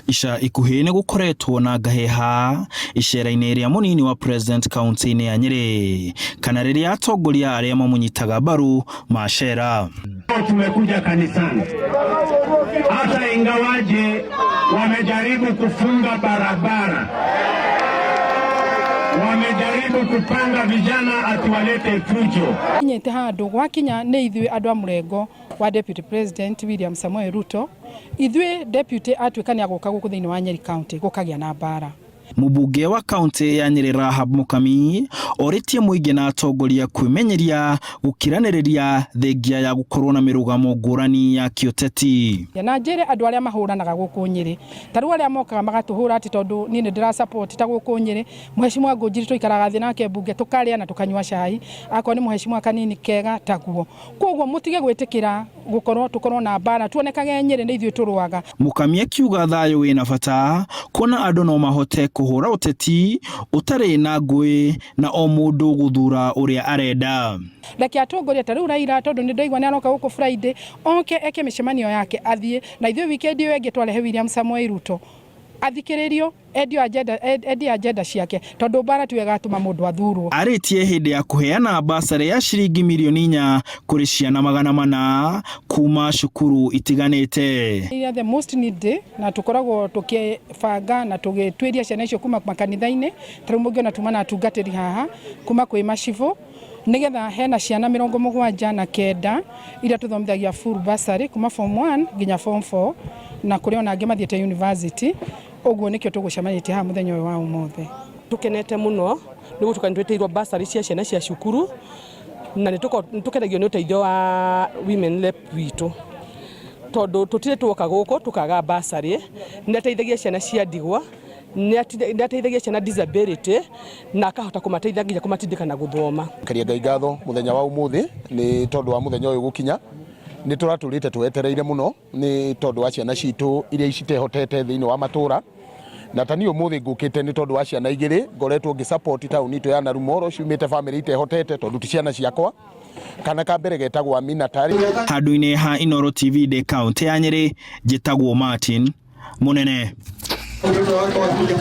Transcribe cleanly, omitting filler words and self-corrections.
Ica ikuhĩ nĩ gũkoretwo na ngahĩha icera-inĩ rĩa mũnini wa president kaunti-inĩ ya Nyĩrĩ kana rĩrĩa atongoria arĩa mamũnyitaga mbaru macera. Tumekuja kanisani hata ingawaje wamejaribu kufunga barabara, wamejaribu kupanga vijana ati walete fujo. Kinyĩte handũ gwakinya nĩ ithuĩ andũ a mũrengo wa Deputy President William Samoei Ruto, ithuĩ deputy atuĩka nĩ agũka gũkũ thĩinĩ wa Nyeri County gũkagĩa na mbara. Mũmbunge wa kaunti ya Nyĩrĩ Rahab Mukami orĩtie mũingĩ na atongoria kwĩmenyeria gũkiranĩrĩria thengia ya gũkorwo na mĩrũgamo ngũrani ya kĩũteti. Na njĩre andũ arĩa mahũranaga gũkũ Nyĩrĩ, ta rĩu arĩa mokaga magatũhũra atĩ tondũ niĩ nĩ ndĩra support ta gũkũ Nyĩrĩ, Mheshimiwa Ngũnjiri tũikaraga thĩ nake mbunge tũkarĩa na tũkanyua cai, akorwo nĩ mheshimiwa kanini kega taguo. Koguo mũtige gwĩtĩkĩra gũkorwo tũkorwo na mbara, tuonekage Nyĩrĩ nĩ ithuĩ tũrũaga. Mukami akiuga thayũ wĩna bata kuona andũ no mahote kũhũra ũteti ũtarĩ na ngũĩ na o mũndũ gũthura ũrĩa arenda. Reke atongoria ta rĩu Raila, tondũ nĩ ndaigua nĩ aroka gũkũ Friday, oke eke mĩcemanio yake athiĩ, na ithuĩ weekend ĩyo ĩngĩ twarehe William Samoei Ruto athikĩrĩrio, endio agenda, endie agenda ciake, tondũ mbara tiyo ĩgatũma mũndũ athurwo. Arĩtie hĩndĩ ya kũheana basarĩ ya ciringi mirioni 4 kũrĩ ciana 400 kuma cukuru itiganĩte. Iria the most needy, na tũkoragwo tũkĩbanga na tũgĩtuĩria ciana icio kuma makanitha-inĩ. Ta rĩu mũngĩona tuma na atungatĩri haha kuma kwĩ macibũ, nĩgetha hena ciana 79 iria tũthomithagia full bursary kuma form 1 nginya form 4, na kũrĩ ona angĩ mathiĩte university. Ũguo nĩkĩo tũgũcemanĩtie haha mũthenya ũyũ wa ũmũthĩ. Tukenete muno nĩ gũtuĩka nĩ twĩtĩirwo bursary cia ciana cia cukuru, na nĩ tũkenagio nĩ ũteithio wa women rep witũ, tondũ tũtirĩ tuoka gũkũ tũkaga bursary. Nĩ ateithagia ciana cia ndigwa, nĩ ateithagia ciana disability, na akahota kũmateithia nginya kũmatindĩka na gũthoma. Keria Ngai ngatho mũthenya wa ũmũthĩ nĩ tondũ wa mũthenya ũyũ gũkinya. Nĩ tũratũrĩte twetereire mũno nĩ tondũ wa ciana citũ iria citehotete thĩinĩ wa matũra, na ta niĩ ũmũthĩ ngũkĩte nĩ tondũ wa ciana igĩrĩ ngoretwo ngĩ support taũni itũ ya Narumoro, ciumĩte famĩlĩ itehotete, tondũ ti ciana ciakwa. Kana ka mbere getagwo Amina Tari. Handũ-inĩ ha Inooro TV ndĩ kaunti ya Nyĩrĩ, njĩtagwo Martin Mũnene.